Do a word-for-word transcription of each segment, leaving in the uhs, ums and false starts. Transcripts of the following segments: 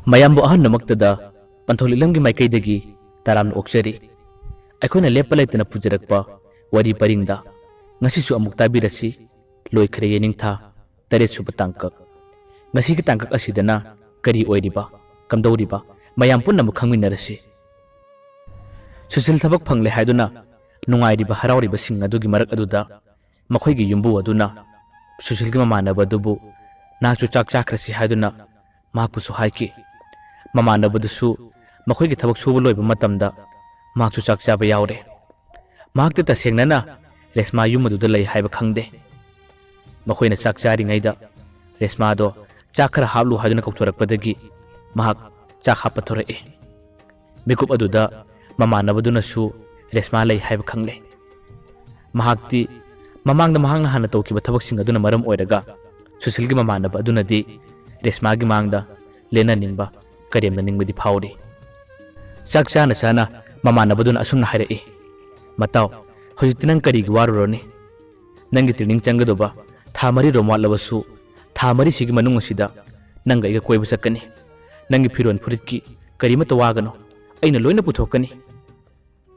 ꯃꯌꯥꯝꯕꯨ ꯑꯍꯥꯟꯕꯃꯛꯇꯗ ꯄꯟꯊꯧ ꯂꯤꯛꯂꯝꯒꯤ ꯃꯥꯏꯀꯩꯗꯒꯤ ꯇꯔꯥꯝꯅ ꯑꯣꯛꯆꯔꯤ꯫ ꯑꯩꯈꯣꯏꯅ ꯂꯦꯞꯄ ꯂꯩꯇꯅ ꯄꯨꯖꯔꯛꯄ ꯋꯥꯔꯤ ꯄꯔꯤꯡꯗ ꯉꯁꯤꯁꯨ ꯑꯃꯨꯛ ꯇꯥꯕꯤꯔꯁꯤ꯫ ꯂꯣꯏꯈ꯭ꯔꯦ ꯌꯦꯅꯤꯡꯊꯥ ꯇꯔꯦꯠ ꯁꯨꯕ ꯇꯥꯡꯀꯛ꯫ ꯉꯁꯤꯒꯤ ꯇꯥꯡꯀꯛ ꯑꯁꯤꯗꯅ ꯀꯔꯤ ꯑꯣꯏꯔꯤꯕ, ꯀꯝꯗꯧꯔꯤꯕ, ꯃꯌꯥꯝ ꯄꯨꯝꯅꯃꯛ ꯈꯪꯃꯤꯟꯅꯔꯁꯤ꯫ ꯁꯨꯁꯤꯜ ꯊꯕꯛ ꯐꯪꯂꯦ ꯍꯥꯏꯗꯨꯅ ꯅꯨꯡꯉꯥꯏꯔꯤꯕ ꯍꯔꯥꯎꯔꯤꯕꯁꯤꯡ ꯑꯗꯨꯒꯤ ꯃꯔꯛ ꯑꯗꯨꯗ ꯃꯈꯣꯏꯒꯤ ꯌꯨꯝꯕꯨ ꯑꯗꯨꯅ ꯁꯨꯁꯤꯜꯒꯤ ꯃꯃꯥꯟꯅꯕ ꯑꯗꯨꯕꯨ ꯅꯍꯥꯛꯁꯨ ꯆꯥꯛ ꯆꯥꯈ꯭ꯔꯁꯤ ꯍꯥꯏꯗꯨꯅ ꯃꯍꯥꯛꯄꯨꯁꯨ ꯍꯥꯏꯈꯤ꯫ ꯃꯃꯥꯟꯅꯕꯗꯨꯁꯨ ꯃꯈꯣꯏꯒꯤ ꯊꯕꯛ ꯁꯨꯕ ꯂꯣꯏꯕ ꯃꯇꯝꯗ ꯃꯍꯥꯛꯁꯨ ꯆꯥꯛ ꯆꯥꯕ ꯌꯥꯎꯔꯦ꯫ ꯃꯍꯥꯛꯇꯤ ꯇꯁꯦꯡꯅꯅ ꯔꯦꯁꯃꯥ ꯌꯨꯝ ꯑꯗꯨꯗ ꯂꯩ ꯍꯥꯏꯕ ꯈꯪꯗꯦ꯫ ꯃꯈꯣꯏꯅ ꯆꯥꯛ ꯆꯥꯔꯤꯉꯩꯗ ꯔꯦꯁꯃꯥꯗꯣ ꯆꯥꯛ ꯈꯔ ꯍꯥꯞꯂꯨ ꯍꯥꯏꯗꯨꯅ ꯀꯧꯊꯣꯔꯛꯄꯗꯒꯤ ꯃꯍꯥꯛ ꯆꯥꯛ ꯍꯥꯞꯄ ꯊꯣꯔꯛꯏ꯫ ꯃꯤꯀꯨꯞ ꯑꯗꯨꯗ ꯃꯃꯥꯟꯅꯕꯗꯨꯅꯁꯨ ꯔꯦꯁꯃꯥ ꯂꯩ ꯍꯥꯏꯕ ꯈꯪꯂꯦ꯫ ꯃꯍꯥꯛꯇꯤ ꯃꯃꯥꯡꯗ ꯃꯍꯥꯛꯅ ꯍꯥꯟꯅ ꯇꯧꯈꯤꯕ ꯊꯕꯛꯁꯤꯡ ꯑꯗꯨꯅ ꯃꯔꯝ ꯑꯣꯏꯔꯒ ꯁꯨꯁꯤꯜꯒꯤ ꯃꯃꯥꯟꯅꯕ ꯑꯗꯨꯅꯗꯤ ꯔꯦꯁꯃꯥꯒꯤ ꯃꯥꯡꯗ ꯂꯦꯟꯅꯅꯤꯡꯕ, ꯀꯔꯦꯝꯅꯅꯤꯡꯕꯗꯤ ꯐꯥꯎꯔꯤ꯫ ꯆꯥꯛ ꯆꯥꯅ ꯆꯥꯅ ꯃꯃꯥꯟꯅꯕꯗꯨꯅ ꯑꯁꯨꯝꯅ ꯍꯥꯏꯔꯛꯏ, "ꯃꯇꯥꯎ, ꯍꯧꯖꯤꯛꯇꯤ ꯅꯪ ꯀꯔꯤꯒꯤ ꯋꯥꯔꯨꯔꯅꯤ? ꯅꯪꯒꯤ training ꯆꯪꯒꯗꯧꯕ ꯊꯥ ꯃꯔꯤ ꯔꯣꯝ ꯋꯥꯠꯂꯕꯁꯨ, ꯊꯥ ꯃꯔꯤꯁꯤꯒꯤ ꯃꯅꯨꯡ ꯑꯁꯤꯗ ꯅꯪꯒ ꯑꯩꯒ ꯀꯣꯏꯕ ꯆꯠꯀꯅꯤ꯫ ꯅꯪꯒꯤ ꯐꯤꯔꯣꯜ ꯐꯨꯔꯤꯠꯀꯤ ꯀꯔꯤꯃꯠꯇ ꯋꯥꯒꯅꯨ, ꯑꯩꯅ ꯂꯣꯏꯅ ꯄꯨꯊꯣꯛꯀꯅꯤ꯫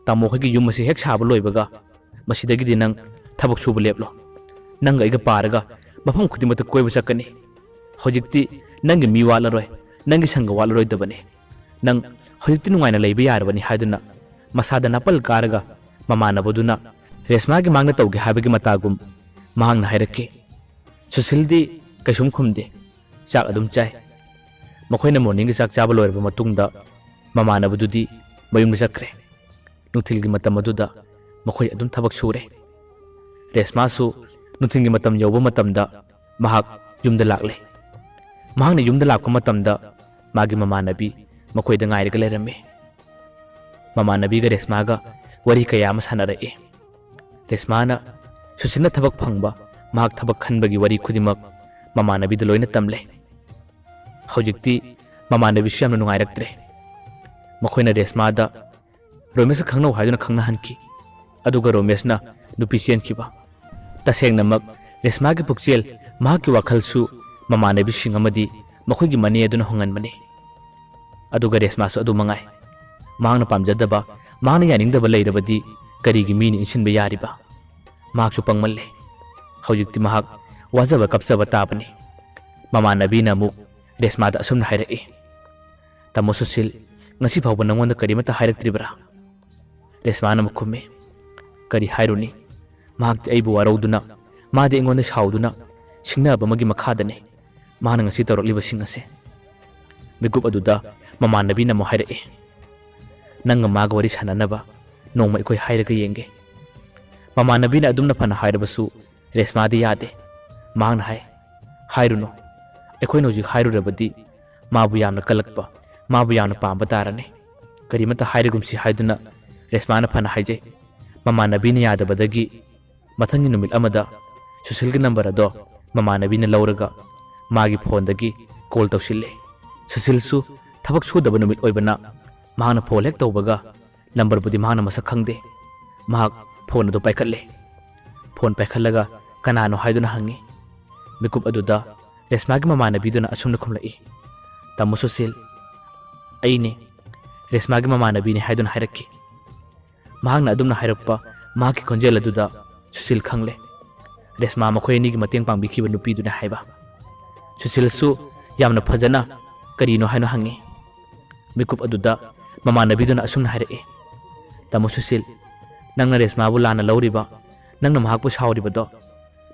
ꯇꯥꯃꯣ ꯍꯣꯏꯒꯤ ꯌꯨꯝ ꯑꯁꯤ ꯍꯦꯛ ꯁꯥꯕ ꯂꯣꯏꯕꯒ ꯃꯁꯤꯗꯒꯤꯗꯤ ꯅꯪ ꯊꯕꯛ ꯁꯨꯕ ꯂꯦꯞꯂꯣ꯫ ꯅꯪꯒ ꯑꯩꯒ ꯄꯥꯔꯒ ꯃꯐꯝ ꯈꯨꯗꯤꯡꯃꯛꯇ ꯀꯣꯏꯕ ꯆꯠꯀꯅꯤ꯫ ꯍꯧꯖꯤꯛꯇꯤ ꯅꯪꯒꯤ ꯃꯤ ꯋꯥꯠꯂꯔꯣꯏ, ꯅꯪꯒꯤ ꯁꯪꯒ ꯋꯥꯠꯂꯔꯣꯏꯗꯕꯅꯤ꯫ ꯅꯪ ꯍꯧꯖꯤꯛꯇꯤ ꯅꯨꯡꯉꯥꯏꯅ ꯂꯩꯕ ꯌꯥꯔꯕꯅꯤ" ꯍꯥꯏꯗꯨꯅ ꯃꯁꯥꯗ ꯅꯥꯄꯜ ꯀꯥꯔꯒ ꯃꯃꯥꯟꯅꯕꯗꯨꯅ ꯔꯦꯁꯃꯥꯒꯤ ꯃꯥꯡꯗ ꯇꯧꯒꯦ ꯍꯥꯏꯕꯒꯤ ꯃꯇꯥꯒꯨꯝ ꯃꯍꯥꯛꯅ ꯍꯥꯏꯔꯛꯈꯤ꯫ ꯁꯨꯁꯤꯜꯗꯤ ꯀꯩꯁꯨꯝ ꯈꯨꯝꯗꯦ꯫ ꯆꯥꯛ ꯑꯗꯨꯝ ꯆꯥꯏ꯫ ꯃꯈꯣꯏꯅ morningꯒꯤ ꯆꯥꯛ ꯆꯥꯕ ꯂꯣꯏꯔꯕ ꯃꯇꯨꯡꯗ ꯃꯃꯥꯟꯅꯕꯗꯨꯗꯤ ꯃꯌꯨꯝꯗ ꯆꯠꯈ꯭ꯔꯦ꯫ ꯅꯨꯡꯊꯤꯜꯒꯤ ꯃꯇꯝ ꯑꯗꯨꯗ ꯃꯈꯣꯏ ꯑꯗꯨꯝ ꯊꯕꯛ ꯁꯨꯔꯦ꯫ ꯔꯦꯁꯃꯥꯁꯨ ꯅꯨꯡꯊꯤꯜꯒꯤ ꯃꯇꯝ ꯌꯧꯕ ꯃꯇꯝꯗ ꯃꯍꯥꯛ ꯌꯨꯝꯗ ꯂꯥꯛꯂꯦ꯫ ꯃꯍꯥꯛꯅ ꯌꯨꯝꯗ ꯂꯥꯛꯄ ꯃꯇꯝꯗ ꯃꯥꯒꯤ ꯃꯃꯥꯟꯅꯕꯤ ꯃꯈꯣꯏꯗ ꯉꯥꯏꯔꯒ ꯂꯩꯔꯝꯃꯤ꯫ ꯃꯃꯥꯟꯅꯕꯤꯒ ꯔꯦꯁꯃꯥꯒ ꯋꯥꯔꯤ ꯀꯌꯥ ꯑꯃ ꯁꯥꯟꯅꯔꯛꯏ꯫ ꯔꯦꯁꯃꯥꯅ ꯁꯨꯁꯤꯜꯅ ꯊꯕꯛ ꯐꯪꯕ, ꯃꯍꯥꯛ ꯊꯕꯛ ꯈꯟꯕꯒꯤ ꯋꯥꯔꯤ ꯈꯨꯗꯤꯡꯃꯛ ꯃꯃꯥꯟꯅꯕꯤꯗ ꯂꯣꯏꯅ ꯇꯝꯂꯦ꯫ ꯍꯧꯖꯤꯛꯇꯤ ꯃꯃꯥꯟꯅꯕꯤꯁꯨ ꯌꯥꯝꯅ ꯅꯨꯡꯉꯥꯏꯔꯛꯇ꯭ꯔꯦ꯫ ꯃꯈꯣꯏꯅ ꯔꯦꯁꯃꯥꯗ ꯔꯣꯃꯦꯁꯀ ꯈꯪꯅꯧ ꯍꯥꯏꯗꯨꯅ ꯈꯪꯅꯍꯟꯈꯤ꯫ ꯑꯗꯨꯒ ꯔꯣꯃꯦꯁꯅ ꯅꯨꯄꯤ ꯆꯦꯟꯈꯤꯕ꯫ ꯇꯁꯦꯡꯅꯃꯛ ꯔꯦꯁꯃꯥꯒꯤ ꯄꯨꯛꯆꯦꯜ, ꯃꯍꯥꯛꯀꯤ ꯋꯥꯈꯜꯁꯨ ꯃꯃꯥꯟꯅꯕꯤꯁꯤꯡ ꯑꯃꯗꯤ ꯃꯈꯣꯏꯒꯤ ꯃꯅꯦ ꯑꯗꯨꯅ ꯍꯣꯡꯍꯟꯕꯅꯤ꯫ ꯑꯗꯨꯒ ꯔꯦꯁꯃꯥꯁꯨ ꯑꯗꯨ ꯃꯉꯥꯏ꯫ ꯃꯍꯥꯛꯅ ꯄꯥꯝꯖꯗꯕ, ꯃꯍꯥꯛꯅ ꯌꯥꯅꯤꯡꯗꯕ ꯂꯩꯔꯕꯗꯤ ꯀꯔꯤꯒꯤ ꯃꯤꯅ ꯏꯟꯁꯤꯟꯕ ꯌꯥꯔꯤꯕ? ꯃꯍꯥꯛꯁꯨ ꯄꯪꯃꯜꯂꯦ꯫ ꯍꯧꯖꯤꯛꯇꯤ ꯃꯍꯥꯛ ꯋꯥꯖꯕ ꯀꯞꯆꯕ ꯇꯥꯕꯅꯤ꯫ ꯃꯃꯥꯟꯅꯕꯤꯅ ꯑꯃꯨꯛ ꯔꯦꯁꯃꯥꯗ ꯑꯁꯨꯝꯅ ꯍꯥꯏꯔꯛꯏ, "ꯇꯥꯃꯣ ꯁꯨꯁꯤꯜ, ꯉꯁꯤ ꯐꯥꯎꯕ ꯅꯉꯣꯟꯗ ꯀꯔꯤꯃꯠꯇ ꯍꯥꯏꯔꯛꯇ꯭ꯔꯤꯕ꯭ꯔꯥ?" ꯔꯦꯁꯃꯥꯅ ꯑꯃꯨꯛ ꯈꯨꯝꯃꯤ, "ꯀꯔꯤ ꯍꯥꯏꯔꯨꯅꯤ? ꯃꯍꯥꯛꯇꯤ ꯑꯩꯕꯨ ꯋꯥꯔꯧꯗꯨꯅ, ꯃꯥꯗꯤ ꯑꯩꯉꯣꯟꯗ ꯁꯥꯎꯗꯨꯅ ꯁꯤꯡꯅꯕ ꯑꯃꯒꯤ ꯃꯈꯥꯗꯅꯤ ꯃꯍꯥꯛꯅ ꯉꯁꯤ ꯇꯧꯔꯛꯂꯤꯕꯁꯤꯡ ꯑꯁꯦ꯫" ꯃꯤꯀꯨꯞ ꯑꯗꯨꯗ ꯃꯃꯥꯟꯅꯕꯤꯅ ꯑꯃꯨꯛ ꯍꯥꯏꯔꯛꯏ, "ꯅꯪꯒ ꯃꯥꯒ ꯋꯥꯔꯤ ꯁꯥꯟꯅꯅꯕ ꯅꯣꯡꯃ ꯑꯩꯈꯣꯏ ꯍꯥꯏꯔꯒ ꯌꯦꯡꯒꯦ꯫" ꯃꯃꯥꯟꯅꯕꯤꯅ ꯑꯗꯨꯝꯅ ꯐꯅ ꯍꯥꯏꯔꯕꯁꯨ ꯔꯦꯁꯃꯥꯗꯤ ꯌꯥꯗꯦ꯫ ꯃꯍꯥꯛꯅ ꯍꯥꯏ, "ꯍꯥꯏꯔꯨꯅꯨ꯫ ꯑꯩꯈꯣꯏꯅ ꯍꯧꯖꯤꯛ ꯍꯥꯏꯔꯨꯔꯕꯗꯤ ꯃꯥꯕꯨ ꯌꯥꯝꯅ ꯀꯜꯂꯛꯄ, ꯃꯥꯕꯨ ꯌꯥꯝꯅ ꯄꯥꯝꯕ ꯇꯥꯔꯅꯤ꯫ ꯀꯔꯤꯃꯠꯇ ꯍꯥꯏꯔꯒꯨꯝꯁꯤ" ꯍꯥꯏꯗꯨꯅ ꯔꯦꯁꯃꯥꯅ ꯐꯅ ꯍꯥꯏꯖꯩ꯫ ꯃꯃꯥꯟꯅꯕꯤꯅ ꯌꯥꯗꯕꯗꯒꯤ ꯃꯊꯪꯒꯤ ꯅꯨꯃꯤꯠ ꯑꯃꯗ ꯁꯨꯁꯤꯜꯒꯤ ꯅꯝꯕꯔ ꯑꯗꯣ ꯃꯃꯥꯟꯅꯕꯤꯅ ꯂꯧꯔꯒ ꯃꯥꯒꯤ ꯐꯣꯟꯗꯒꯤ ꯀꯣꯜ ꯇꯧꯁꯤꯜꯂꯦ꯫ ꯁꯨꯁꯤꯜꯁꯨ ꯊꯕꯛ ꯁꯨꯗꯕ ꯅꯨꯃꯤꯠ ꯑꯣꯏꯕꯅ ꯃꯍꯥꯛꯅ ꯐꯣꯟ ꯍꯦꯛ ꯇꯧꯕꯒ ꯅꯝꯕꯔꯕꯨꯗꯤ ꯃꯍꯥꯛꯅ ꯃꯁꯛ ꯈꯪꯗꯦ꯫ ꯃꯍꯥꯛ ꯐꯣꯟ ꯑꯗꯨ ꯄꯥꯏꯈꯠꯂꯦ꯫ ꯐꯣꯟ ꯄꯥꯏꯈꯠꯂꯒ ꯀꯅꯥꯅꯣ ꯍꯥꯏꯗꯨꯅ ꯍꯪꯉꯤ꯫ ꯃꯤꯀꯨꯞ ꯑꯗꯨꯗ ꯔꯦꯁꯃꯥꯒꯤ ꯃꯃꯥꯟꯅꯕꯤꯗꯨꯅ ꯑꯁꯨꯝꯅ ꯈꯨꯝꯂꯛꯏ, "ꯇꯥꯃꯣ ꯁꯨꯁꯤꯜ, ꯑꯩꯅꯦ, ꯔꯦꯁꯃꯥꯒꯤ ꯃꯃꯥꯟꯅꯕꯤꯅꯦ" ꯍꯥꯏꯗꯨꯅ ꯍꯥꯏꯔꯛꯈꯤ꯫ ꯃꯍꯥꯛꯅ ꯑꯗꯨꯝꯅ ꯍꯥꯏꯔꯛꯄ ꯃꯍꯥꯛꯀꯤ ꯈꯣꯟꯖꯦꯜ ꯑꯗꯨꯗ ꯁꯨꯁꯤꯜ ꯈꯪꯂꯦ꯫ ꯔꯦꯁꯃꯥ ꯃꯈꯣꯏ ꯑꯅꯤꯒꯤ ꯃꯇꯦꯡ ꯄꯥꯡꯕꯤꯈꯤꯕ ꯅꯨꯄꯤꯗꯨꯅ ꯍꯥꯏꯕ꯫ ꯁꯨꯁꯤꯜꯁꯨ ꯌꯥꯝꯅ ꯐꯖꯅ ꯀꯔꯤꯅꯣ ꯍꯥꯏꯅ ꯍꯪꯉꯤ꯫ ꯃꯤꯀꯨꯞ ꯑꯗꯨꯗ ꯃꯃꯥꯟꯅꯕꯤꯗꯨꯅ ꯑꯁꯨꯝꯅ ꯍꯥꯏꯔꯛꯏ, "ꯇꯥꯃꯣ ꯁꯨꯁꯤꯜ, ꯅꯪꯅ ꯔꯦꯁꯃꯥꯕꯨ ꯂꯥꯟꯅ ꯂꯧꯔꯤꯕ, ꯅꯪꯅ ꯃꯍꯥꯛꯄꯨ ꯁꯥꯎꯔꯤꯕꯗꯣ,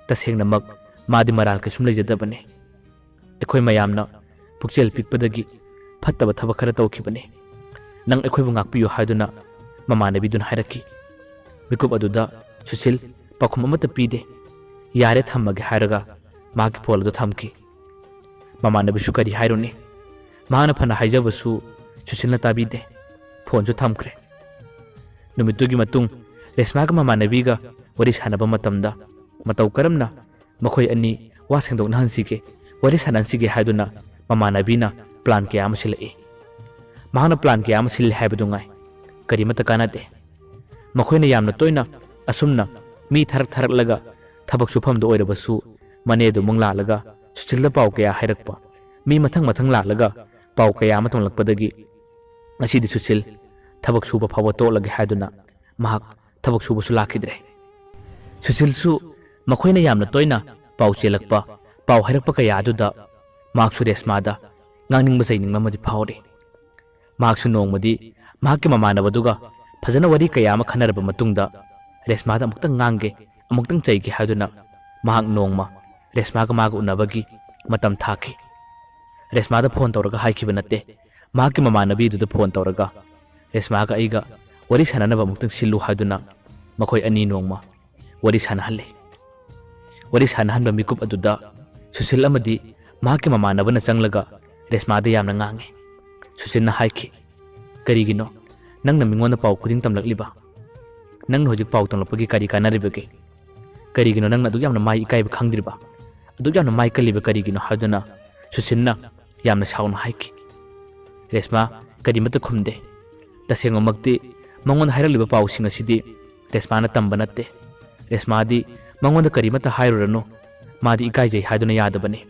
ꯇꯁꯦꯡꯅꯃꯛ ꯃꯥꯗꯤ ꯃꯔꯥꯜ ꯀꯩꯁꯨꯝ ꯂꯩꯖꯗꯕꯅꯤ꯫ ꯑꯩꯈꯣꯏ ꯃꯌꯥꯝꯅ ꯄꯨꯛꯆꯦꯜ ꯄꯤꯛꯄꯗꯒꯤ ꯐꯠꯇꯕ ꯊꯕꯛ ꯈꯔ ꯇꯧꯈꯤꯕꯅꯤ꯫ ꯅꯪ ꯑꯩꯈꯣꯏꯕꯨ ꯉꯥꯛꯄꯤꯌꯨ" ꯍꯥꯏꯗꯨꯅ ꯃꯃꯥꯟꯅꯕꯤꯗꯨꯅ ꯍꯥꯏꯔꯛꯈꯤ꯫ ꯃꯤꯀꯨꯞ ꯑꯗꯨꯗ ꯁꯨꯁꯤꯜ ꯄꯥꯎꯈꯨꯝ ꯑꯃꯠꯇ ꯄꯤꯗꯦ꯫ "ꯌꯥꯔꯦ, ꯊꯝꯃꯒꯦ" ꯍꯥꯏꯔꯒ ꯃꯍꯥꯛꯀꯤ ꯐꯣꯟ ꯑꯗꯨ ꯊꯝꯈꯤ꯫ ꯃꯃꯥꯟꯅꯕꯤꯁꯨ ꯀꯔꯤ ꯍꯥꯏꯔꯨꯅꯤ? ꯃꯍꯥꯛꯅ ꯐꯅ ꯍꯥꯏꯖꯕꯁꯨ ꯁꯨꯁꯤꯜꯅ ꯇꯥꯕꯤꯗꯦ꯫ ꯐꯣꯟꯁꯨ ꯊꯝꯈ꯭ꯔꯦ꯫ ꯅꯨꯃꯤꯠꯇꯨꯒꯤ ꯃꯇꯨꯡ ꯔꯦꯁꯃꯥꯒ ꯃꯃꯥꯟꯅꯕꯤꯒ ꯋꯥꯔꯤ ꯁꯥꯟꯅꯕ ꯃꯇꯝꯗ ꯃꯇꯧ ꯀꯔꯝꯅ ꯃꯈꯣꯏ ꯑꯅꯤ ꯋꯥ ꯁꯦꯡꯗꯣꯛꯅꯍꯟꯁꯤꯒꯦ, ꯋꯥꯔꯤ ꯁꯥꯟꯅꯍꯟꯁꯤꯒꯦ ꯍꯥꯏꯗꯨꯅ ꯃꯃꯥꯟꯅꯕꯤꯅ ꯄ꯭ꯂꯥꯟ ꯀꯌꯥ ꯑꯃ ꯁꯤꯜꯂꯛꯏ꯫ ꯃꯍꯥꯛꯅ ꯄ꯭ꯂꯥꯟ ꯀꯌꯥ ꯑꯃ ꯁꯤꯜꯂꯤ ꯍꯥꯏꯕꯗꯨ ꯉꯥꯏ꯫ ꯀꯔꯤꯃꯠꯇ ꯀꯥꯟꯅꯗꯦ꯫ ꯃꯈꯣꯏꯅ ꯌꯥꯝꯅ ꯇꯣꯏꯅ ꯑꯁꯨꯝꯅ ꯃꯤ ꯊꯥꯔꯛ ꯊꯥꯔꯛꯂꯒ ꯊꯕꯛ ꯁꯨꯐꯝꯗ ꯑꯣꯏꯔꯕꯁꯨ ꯃꯅꯦꯗꯨ ꯑꯃꯨꯛ ꯂꯥꯛꯂꯒ ꯁꯨꯁꯤꯜꯗ ꯄꯥꯎ ꯀꯌꯥ ꯍꯥꯏꯔꯛꯄ, ꯃꯤ ꯃꯊꯪ ꯃꯊꯪ ꯂꯥꯛꯂꯒ ꯄꯥꯎ ꯀꯌꯥ ꯑꯃ ꯇꯝꯂꯛꯄꯗꯒꯤ ꯉꯁꯤꯗꯤ ꯁꯨꯁꯤꯜ ꯊꯕꯛ ꯁꯨꯕ ꯐꯥꯎꯕ ꯇꯣꯛꯂꯒꯦ ꯍꯥꯏꯗꯨꯅ ꯃꯍꯥꯛ ꯊꯕꯛ ꯁꯨꯕꯁꯨ ꯂꯥꯛꯈꯤꯗ꯭ꯔꯦ꯫ ꯁꯨꯁꯤꯜꯁꯨ ꯃꯈꯣꯏꯅ ꯌꯥꯝꯅ ꯇꯣꯏꯅ ꯄꯥꯎ ꯆꯦꯜꯂꯛꯄ, ꯄꯥꯎ ꯍꯥꯏꯔꯛꯄ ꯀꯌꯥ ꯑꯗꯨꯗ ꯃꯍꯥꯛꯁꯨ ꯔꯦꯁꯃꯥꯗ ꯉꯥꯡꯅꯤꯡꯕ ꯆꯩꯅꯤꯡꯕ ꯑꯃꯗꯤ ꯐꯥꯎꯔꯤ꯫ ꯃꯍꯥꯛꯁꯨ ꯅꯣꯡꯃꯗꯤ ꯃꯍꯥꯛꯀꯤ ꯃꯃꯥꯟꯅꯕꯗꯨꯒ ꯐꯖꯅ ꯋꯥꯔꯤ ꯀꯌꯥ ꯑꯃ ꯈꯟꯅꯔꯕ ꯃꯇꯨꯡꯗ ꯔꯦꯁꯃꯥꯗ ꯑꯃꯨꯛꯇꯪ ꯉꯥꯡꯒꯦ, ꯑꯃꯨꯛꯇꯪ ꯆꯩꯒꯦ ꯍꯥꯏꯗꯨꯅ ꯃꯍꯥꯛ ꯅꯣꯡꯃ ꯔꯦꯁꯃꯥꯒ ꯃꯥꯒ ꯎꯅꯕꯒꯤ ꯃꯇꯝ ꯊꯥꯈꯤ꯫ ꯔꯦꯁꯃꯥꯗ ꯐꯣꯟ ꯇꯧꯔꯒ ꯍꯥꯏꯈꯤꯕ ꯅꯠꯇꯦ, ꯃꯍꯥꯛꯀꯤ ꯃꯃꯥꯟꯅꯕꯤꯗꯨꯗ ꯐꯣꯟ ꯇꯧꯔꯒ ꯔꯦꯁꯃꯥꯒ ꯑꯩꯒ ꯋꯥꯔꯤ ꯁꯥꯟꯅꯅꯕ ꯑꯃꯨꯛꯇꯪ ꯁꯤꯜꯂꯨ ꯍꯥꯏꯗꯨꯅ ꯃꯈꯣꯏ ꯑꯅꯤ ꯅꯣꯡꯃ ꯋꯥꯔꯤ ꯁꯥꯟꯅꯍꯜꯂꯦ꯫ ꯋꯥꯔꯤ ꯁꯥꯟꯅꯍꯟꯕ ꯃꯤꯀꯨꯞ ꯑꯗꯨꯗ ꯁꯨꯁꯤꯜ ꯑꯃꯗꯤ ꯃꯍꯥꯛꯀꯤ ꯃꯃꯥꯟꯅꯕꯅ ꯆꯪꯂꯒ ꯔꯦꯁꯃꯥꯗ ꯌꯥꯝꯅ ꯉꯥꯡꯉꯤ꯫ ꯁꯨꯁꯤꯜꯅ ꯍꯥꯏꯈꯤ, "ꯀꯔꯤꯒꯤꯅꯣ ꯅꯪꯅ ꯃꯤꯉꯣꯟꯗ ꯄꯥꯎ ꯈꯨꯗꯤꯡ ꯇꯝꯂꯛꯂꯤꯕ? ꯅꯪꯅ ꯍꯧꯖꯤꯛ ꯄꯥꯎ ꯇꯝꯂꯛꯄꯒꯤ ꯀꯔꯤ ꯀꯥꯟꯅꯔꯤꯕꯒꯦ? ꯀꯔꯤꯒꯤꯅꯣ ꯅꯪꯅ ꯑꯗꯨꯛ ꯌꯥꯝꯅ ꯃꯥꯏ ꯏꯀꯥꯏꯕ ꯈꯪꯗ꯭ꯔꯤꯕ? ꯑꯗꯨꯛ ꯌꯥꯝꯅ ꯃꯥꯏ ꯀꯜꯂꯤꯕ ꯀꯔꯤꯒꯤꯅꯣ?" ꯍꯥꯏꯗꯨꯅ ꯁꯨꯁꯤꯜꯅ ꯌꯥꯝꯅ ꯁꯥꯎꯅ ꯍꯥꯏꯈꯤ꯫ ꯔꯦꯁꯃꯥ ꯀꯔꯤꯃꯠꯇ ꯈꯨꯝꯗꯦ꯫ ꯇꯁꯦꯡꯕꯃꯛꯇꯤ ꯃꯉꯣꯟꯗ ꯍꯥꯏꯔꯛꯂꯤꯕ ꯄꯥꯎꯁꯤꯡ ꯑꯁꯤꯗꯤ ꯔꯦꯁꯃꯥꯅ ꯇꯝꯕ ꯅꯠꯇꯦ꯫ ꯔꯦꯁꯃꯥꯗꯤ ꯃꯉꯣꯟꯗ ꯀꯔꯤꯃꯠꯇ ꯍꯥꯏꯔꯨꯔꯅꯨ, ꯃꯥꯗꯤ ꯏꯀꯥꯏꯖꯩ ꯍꯥꯏꯗꯨꯅ ꯌꯥꯗꯕꯅꯤ꯫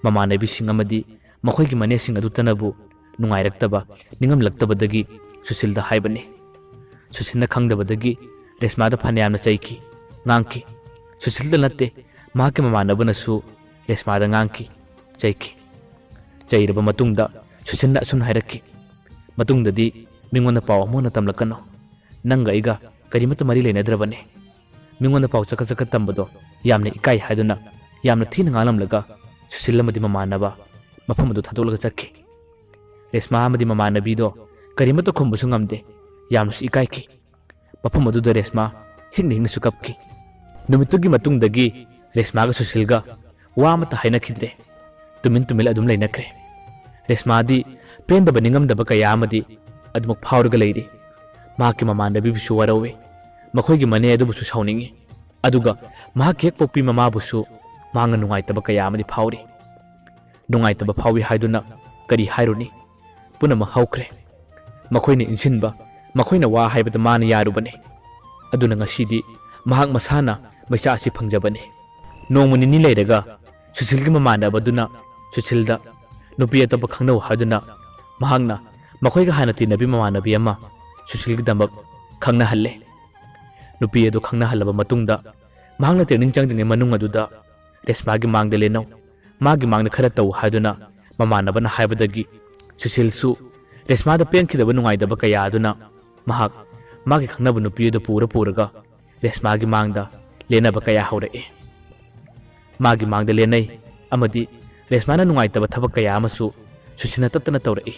ꯃꯃꯥꯟꯅꯕꯤꯁꯤꯡ ꯑꯃꯗꯤ ꯃꯈꯣꯏꯒꯤ ꯃꯅꯦꯁꯤꯡ ꯑꯗꯨꯇꯅꯕꯨ ꯅꯨꯡꯉꯥꯏꯔꯛꯇꯕ, ꯅꯤꯡꯉꯝꯂꯛꯇꯕꯗꯒꯤ ꯁꯨꯁꯤꯜꯗ ꯍꯥꯏꯕꯅꯤ꯫ ꯁꯨꯁꯤꯜꯅ ꯈꯪꯗꯕꯗꯒꯤ ꯔꯦꯁꯃꯥꯗ ꯐꯅꯌꯥꯝꯅ ꯆꯩꯈꯤ, ꯉꯥꯡꯈꯤ꯫ ꯁꯨꯁꯤꯜꯗ ꯅꯠꯇꯦ, ꯃꯍꯥꯛꯀꯤ ꯃꯃꯥꯟꯅꯕꯅꯁꯨ ꯔꯦꯁꯃꯥꯗ ꯉꯥꯡꯈꯤ, ꯆꯩꯈꯤ꯫ ꯆꯩꯔꯕ ꯃꯇꯨꯡꯗ ꯁꯨꯁꯤꯜꯅ ꯑꯁꯨꯝꯅ ꯍꯥꯏꯔꯛꯈꯤ, "ꯃꯇꯨꯡꯗꯗꯤ ꯃꯤꯉꯣꯟꯗ ꯄꯥꯎ ꯑꯃꯨꯛ ꯍꯟꯅ ꯇꯝꯂꯛꯀꯅꯨ꯫ ꯅꯪꯒ ꯑꯩꯒ ꯀꯔꯤꯃꯠꯇ ꯃꯔꯤ ꯂꯩꯅꯗ꯭ꯔꯕꯅꯤ꯫ ꯃꯤꯉꯣꯟꯗ ꯄꯥꯎ ꯆꯀꯠ ꯆꯀꯠ ꯇꯝꯕꯗꯣ ꯌꯥꯝꯅ ꯏꯀꯥꯏ" ꯍꯥꯏꯗꯨꯅ ꯌꯥꯝꯅ ꯊꯤꯅ ꯉꯥꯡꯂꯝꯂꯒ ꯁꯨꯁꯤꯜ ꯑꯃꯗꯤ ꯃꯃꯥꯟꯅꯕ ꯃꯐꯝ ꯑꯗꯨ ꯊꯥꯗꯣꯛꯂꯒ ꯆꯠꯈꯤ꯫ ꯔꯦꯁꯃꯥ ꯑꯃꯗꯤ ꯃꯃꯥꯟꯅꯕꯤꯗꯣ ꯀꯔꯤꯃꯠꯇ ꯈꯨꯝꯕꯁꯨ ꯉꯝꯗꯦ, ꯌꯥꯝꯅꯁꯨ ꯏꯀꯥꯏꯈꯤ꯫ ꯃꯐꯝ ꯑꯗꯨꯗ ꯔꯦꯁꯃꯥ ꯍꯤꯡꯅ ꯍꯤꯡꯅꯁꯨ ꯀꯞꯈꯤ꯫ ꯅꯨꯃꯤꯠꯇꯨꯒꯤ ꯃꯇꯨꯡꯗꯒꯤ ꯔꯦꯁꯃꯥꯒ ꯁꯨꯁꯤꯜꯒ ꯋꯥ ꯑꯃꯠꯇ ꯍꯥꯏꯅꯈꯤꯗ꯭ꯔꯦ꯫ ꯇꯨꯃꯤꯟ ꯇꯨꯃꯤꯟ ꯑꯗꯨꯝ ꯂꯩꯅꯈ꯭ꯔꯦ꯫ ꯔꯦꯁꯃꯥꯗꯤ ꯄꯦꯟꯗꯕ ꯅꯤꯡꯉꯝꯗꯕ ꯀꯌꯥ ꯑꯃꯗꯤ ꯑꯗꯨꯃꯛ ꯐꯥꯎꯔꯒ ꯂꯩꯔꯤ꯫ ꯃꯍꯥꯛꯀꯤ ꯃꯃꯥꯟꯅꯕꯤꯕꯨꯁꯨ ꯋꯥꯔꯧꯏ, ꯃꯈꯣꯏꯒꯤ ꯃꯅꯦ ꯑꯗꯨꯕꯨꯁꯨ ꯁꯥꯎꯅꯤꯡꯏ, ꯑꯗꯨꯒ ꯃꯍꯥꯛꯀꯤ ꯍꯦꯛ ꯄꯣꯛꯄꯤ ꯃꯃꯥꯕꯨꯁꯨ ꯃꯍꯥꯛꯅ ꯅꯨꯡꯉꯥꯏꯇꯕ ꯀꯌꯥ ꯑꯃꯗꯤ ꯐꯥꯎꯔꯤ꯫ ꯅꯨꯡꯉꯥꯏꯇꯕ ꯐꯥꯎꯏ ꯍꯥꯏꯗꯨꯅ ꯀꯔꯤ ꯍꯥꯏꯔꯨꯅꯤ? ꯄꯨꯝꯅꯃꯛ ꯍꯧꯈ꯭ꯔꯦ꯫ ꯃꯈꯣꯏꯅ ꯏꯟꯁꯤꯟꯕ, ꯃꯈꯣꯏꯅ ꯋꯥ ꯍꯥꯏꯕꯗ ꯃꯥꯅ ꯌꯥꯔꯨꯕꯅꯤ꯫ ꯑꯗꯨꯅ ꯉꯁꯤꯗꯤ ꯃꯍꯥꯛ ꯃꯁꯥꯅ ꯃꯩꯆꯥꯛ ꯑꯁꯤ ꯐꯪꯖꯕꯅꯤ꯫ ꯅꯣꯡꯃ ꯅꯤꯅꯤ ꯂꯩꯔꯒ ꯁꯨꯁꯤꯜꯒꯤ ꯃꯃꯥꯟꯅꯕꯗꯨꯅ ꯁꯨꯁꯤꯜꯗ ꯅꯨꯄꯤ ꯑꯇꯣꯞꯄ ꯈꯪꯅꯧ ꯍꯥꯏꯗꯨꯅ ꯃꯍꯥꯛꯅ ꯃꯈꯣꯏꯒ ꯍꯥꯟꯅ ꯇꯤꯟꯅꯕꯤ ꯃꯃꯥꯟꯅꯕꯤ ꯑꯃ ꯁꯨꯁꯤꯜꯒꯤꯗꯃꯛ ꯈꯪꯅꯍꯜꯂꯦ꯫ ꯅꯨꯄꯤ ꯑꯗꯨ ꯈꯪꯅꯍꯜꯂꯕ ꯃꯇꯨꯡꯗ ꯃꯍꯥꯛꯅ training ꯆꯪꯗ꯭ꯔꯤꯉꯩ ꯃꯅꯨꯡ ꯑꯗꯨꯗ ꯔꯦꯁꯃꯥꯒꯤ ꯃꯥꯡꯗ ꯂꯦꯟꯅꯧ, ꯃꯥꯒꯤ ꯃꯥꯡꯗ ꯈꯔ ꯇꯧ ꯍꯥꯏꯗꯨꯅ ꯃꯃꯥꯟꯅꯕꯅ ꯍꯥꯏꯕꯗꯒꯤ ꯁꯨꯁꯤꯜꯁꯨ ꯔꯦꯁꯃꯥꯗ ꯄꯦꯟꯈꯤꯗꯕ ꯅꯨꯡꯉꯥꯏꯇꯕ ꯀꯌꯥ ꯑꯗꯨꯅ ꯃꯍꯥꯛ ꯃꯥꯒꯤ ꯈꯪꯅꯕ ꯅꯨꯄꯤ ꯑꯗꯨ ꯄꯨꯔ ꯄꯨꯔꯒ ꯔꯦꯁꯃꯥꯒꯤ ꯃꯥꯡꯗ ꯂꯦꯟꯅꯕ ꯀꯌꯥ ꯍꯧꯔꯛꯏ꯫ ꯃꯥꯒꯤ ꯃꯥꯡꯗ ꯂꯦꯟꯅꯩ ꯑꯃꯗꯤ ꯔꯦꯁꯃꯥꯅ ꯅꯨꯡꯉꯥꯏꯇꯕ ꯊꯕꯛ ꯀꯌꯥ ꯑꯃꯁꯨ ꯁꯨꯁꯤꯜꯅ ꯇꯠꯇꯅ ꯇꯧꯔꯛꯏ꯫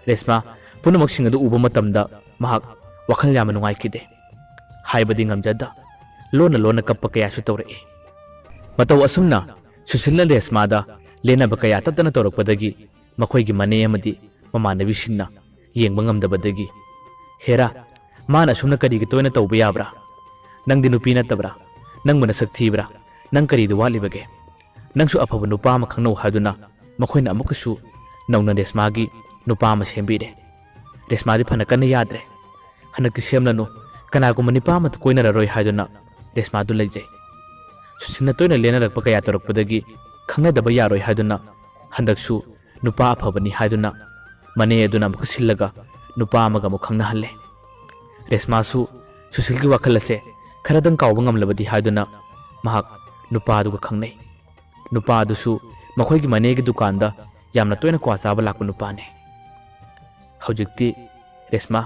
ꯔꯦꯁꯃꯥ ꯄꯨꯝꯅꯃꯛꯁꯤꯡ ꯑꯗꯨ ꯎꯕ ꯃꯇꯝꯗ ꯃꯍꯥꯛ ꯋꯥꯈꯜ ꯌꯥꯝꯅ ꯅꯨꯡꯉꯥꯏꯈꯤꯗꯦ꯫ ꯍꯥꯏꯕꯗꯤ ꯉꯝꯖꯗ ꯂꯣꯟꯅ ꯂꯣꯟꯅ ꯀꯞꯄ ꯀꯌꯥꯁꯨ ꯇꯧꯔꯛꯏ꯫ ꯃꯇꯧ ꯑꯁꯨꯝꯅ ꯁꯨꯁꯤꯜꯅ ꯔꯦꯁꯃꯥꯗ ꯂꯦꯟꯅꯕ ꯀꯌꯥ ꯇꯠꯇꯅ ꯇꯧꯔꯛꯄꯗꯒꯤ ꯃꯈꯣꯏꯒꯤ ꯃꯅꯦ ꯑꯃꯗꯤ ꯃꯃꯥꯟꯅꯕꯤꯁꯤꯡꯅ ꯌꯦꯡꯕ ꯉꯝꯗꯕꯗꯒꯤ, "ꯍꯦꯔꯥ, ꯃꯥꯅ ꯑꯁꯨꯝꯅ ꯀꯔꯤꯒꯤ ꯇꯣꯏꯅ ꯇꯧꯕ ꯌꯥꯕ꯭ꯔꯥ? ꯅꯪꯗꯤ ꯅꯨꯄꯤ ꯅꯠꯇꯕ꯭ꯔꯥ? ꯅꯪꯕꯨ ꯅꯁꯛ ꯊꯤꯕ꯭ꯔꯥ? ꯅꯪ ꯀꯔꯤꯗ ꯋꯥꯠꯂꯤꯕꯒꯦ? ꯅꯪꯁꯨ ꯑꯐꯕ ꯅꯨꯄꯥ ꯑꯃ ꯈꯪꯅꯧ" ꯍꯥꯏꯗꯨꯅ ꯃꯈꯣꯏꯅ ꯑꯃꯨꯛꯀꯁꯨ ꯅꯧꯅ ꯔꯦꯁꯃꯥꯒꯤ ꯅꯨꯄꯥ ꯑꯃ ꯁꯦꯝꯕꯤꯔꯦ꯫ ꯔꯦꯁꯃꯥꯗꯤ ꯐꯅ ꯀꯟꯅ ꯌꯥꯗ꯭ꯔꯦ꯫ "ꯍꯟꯗꯛꯇꯤ ꯁꯦꯝꯂꯅꯨ, ꯀꯅꯥꯒꯨꯝꯕ ꯅꯨꯄꯥ ꯑꯃꯠꯇ ꯀꯣꯏꯅꯔꯔꯣꯏ" ꯍꯥꯏꯗꯨꯅ ꯔꯦꯁꯃꯥꯗꯨ ꯂꯩꯖꯩ꯫ ꯁꯨꯁꯤꯜꯅ ꯇꯣꯏꯅ ꯂꯦꯟꯅꯔꯛꯄ ꯀꯌꯥ ꯇꯧꯔꯛꯄꯗꯒꯤ ꯈꯪꯅꯗꯕ ꯌꯥꯔꯣꯏ ꯍꯥꯏꯗꯨꯅ ꯍꯟꯗꯛꯁꯨ ꯅꯨꯄꯥ ꯑꯐꯕꯅꯤ ꯍꯥꯏꯗꯨꯅ ꯃꯅꯦ ꯑꯗꯨꯅ ꯑꯃꯨꯛꯀ ꯁꯤꯜꯂꯒ ꯅꯨꯄꯥ ꯑꯃꯒ ꯑꯃꯨꯛ ꯈꯪꯅꯍꯜꯂꯦ꯫ ꯔꯦꯁꯃꯥꯁꯨ ꯁꯨꯁꯤꯜꯒꯤ ꯋꯥꯈꯜ ꯑꯁꯦ ꯈꯔꯗꯪ ꯀꯥꯎꯕ ꯉꯝꯂꯕꯗꯤ ꯍꯥꯏꯗꯨꯅ ꯃꯍꯥꯛ ꯅꯨꯄꯥ ꯑꯗꯨꯒ ꯈꯪꯅꯩ꯫ ꯅꯨꯄꯥ ꯑꯗꯨꯁꯨ ꯃꯈꯣꯏꯒꯤ ꯃꯅꯦꯒꯤ ꯗꯨꯀꯥꯟꯗ ꯌꯥꯝꯅ ꯇꯣꯏꯅ ꯀ꯭ꯋꯥ ꯆꯥꯕ ꯂꯥꯛꯄ ꯅꯨꯄꯥꯅꯤ꯫ ꯍꯧꯖꯤꯛꯇꯤ ꯔꯦꯁꯃꯥ